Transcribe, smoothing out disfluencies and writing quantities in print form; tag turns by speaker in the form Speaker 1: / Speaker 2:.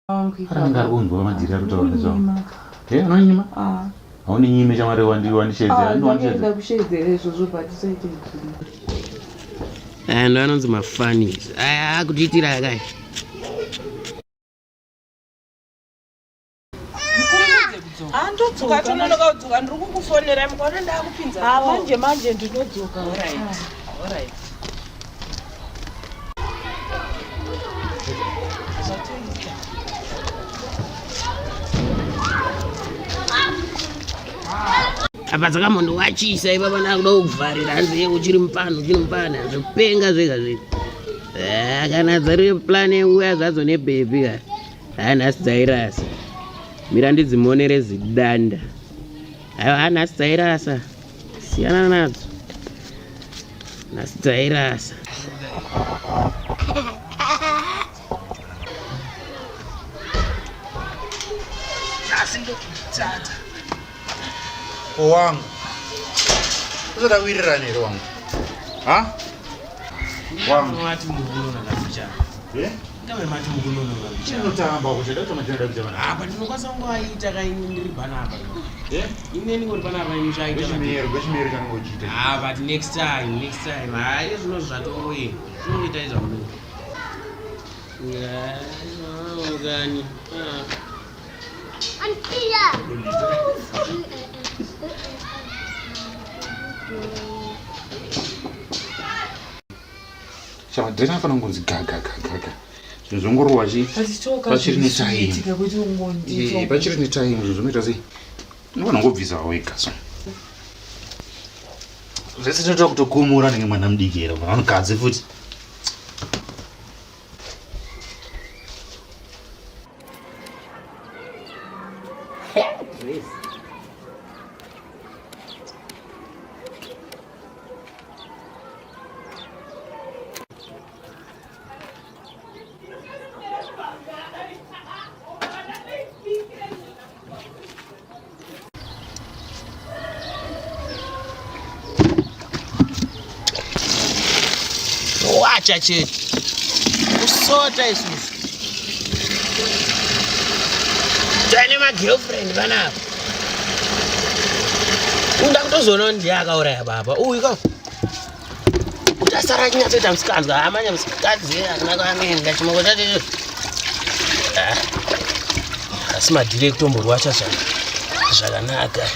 Speaker 1: Anenge ari kunzwa madhiri ari kutaura nezvawo. Eh, unonyima?
Speaker 2: Ah.
Speaker 1: Hauninyime shamwari wandi wandishedzera.
Speaker 2: Ah,
Speaker 1: Ndowandishedzera.
Speaker 2: ndakushedzera izvozvo but usaite dhiri.
Speaker 3: Aya ndo anonzi mafanis. Aya akutiitira akaya.
Speaker 2: Andodzoka.
Speaker 4: Ukatononoka kudzoka ndiri kukufonera mukaona ndakupinza.
Speaker 2: Ah, manje manje ndinodzoka.
Speaker 4: Alright. Alright.
Speaker 3: Apa dzakambondowachisa ipapa ndakuda kuvharira hanzi ye uchiri mupano uchiri mupano zvekupenga zvega zvega. Ah, kana dzari plan yekuuya zvadzo nebhebhi ka. Haa nhasi dzairasa. Mira ndidzimonere zidanda. Aiwa nhasi dzairasa. Siyana nadzo. Nhasi dzairasa.
Speaker 5: Nhasi ndokutata. Wangu. Uzoda kuwirirana here wangu? Ha? Wangu.
Speaker 3: Mati mukunonoka mbichana.
Speaker 5: Eh?
Speaker 3: Ngabe mati mukunonoka mbichana.
Speaker 5: Chinotamba kucheda kuti majenda kuchema.
Speaker 3: Apa ndinokwanisa kungoaita ka ini ndiri panapa.
Speaker 5: Eh?
Speaker 3: Ini ndingori panapa ini chaita.
Speaker 5: Gwechimero, gwechimero chanongochiita.
Speaker 3: Ah, but next time, next time. Hayi zvino zvatongoenda. Zvinongoita izvamunoita. Yeah, kani. Ah.
Speaker 5: Chama dress anofanira kungonzi gaga gaga gaga. Zvinhu zvongorohwa chi pachiri netime.
Speaker 2: Kuti ungondiita.
Speaker 5: Eh, pachiri netime zvinhu zvinoita sei? Unofanira kungobvisa wega so. Zvese tinotoda kutokumura nenge mwana mudiki here, vanhukadzi futi.
Speaker 3: Wacha chete. Kusota isusu. Tane magirlfriend panapa. Unda kutozoona ndiye akauraya baba. Uyu ka. Kuti asara achinyatsoita musikanzwa. Amanya musikadzi akuna kwaanoenda chimoko chacho. Ah. Asi madhiri ekutomborwacha zvakanaka.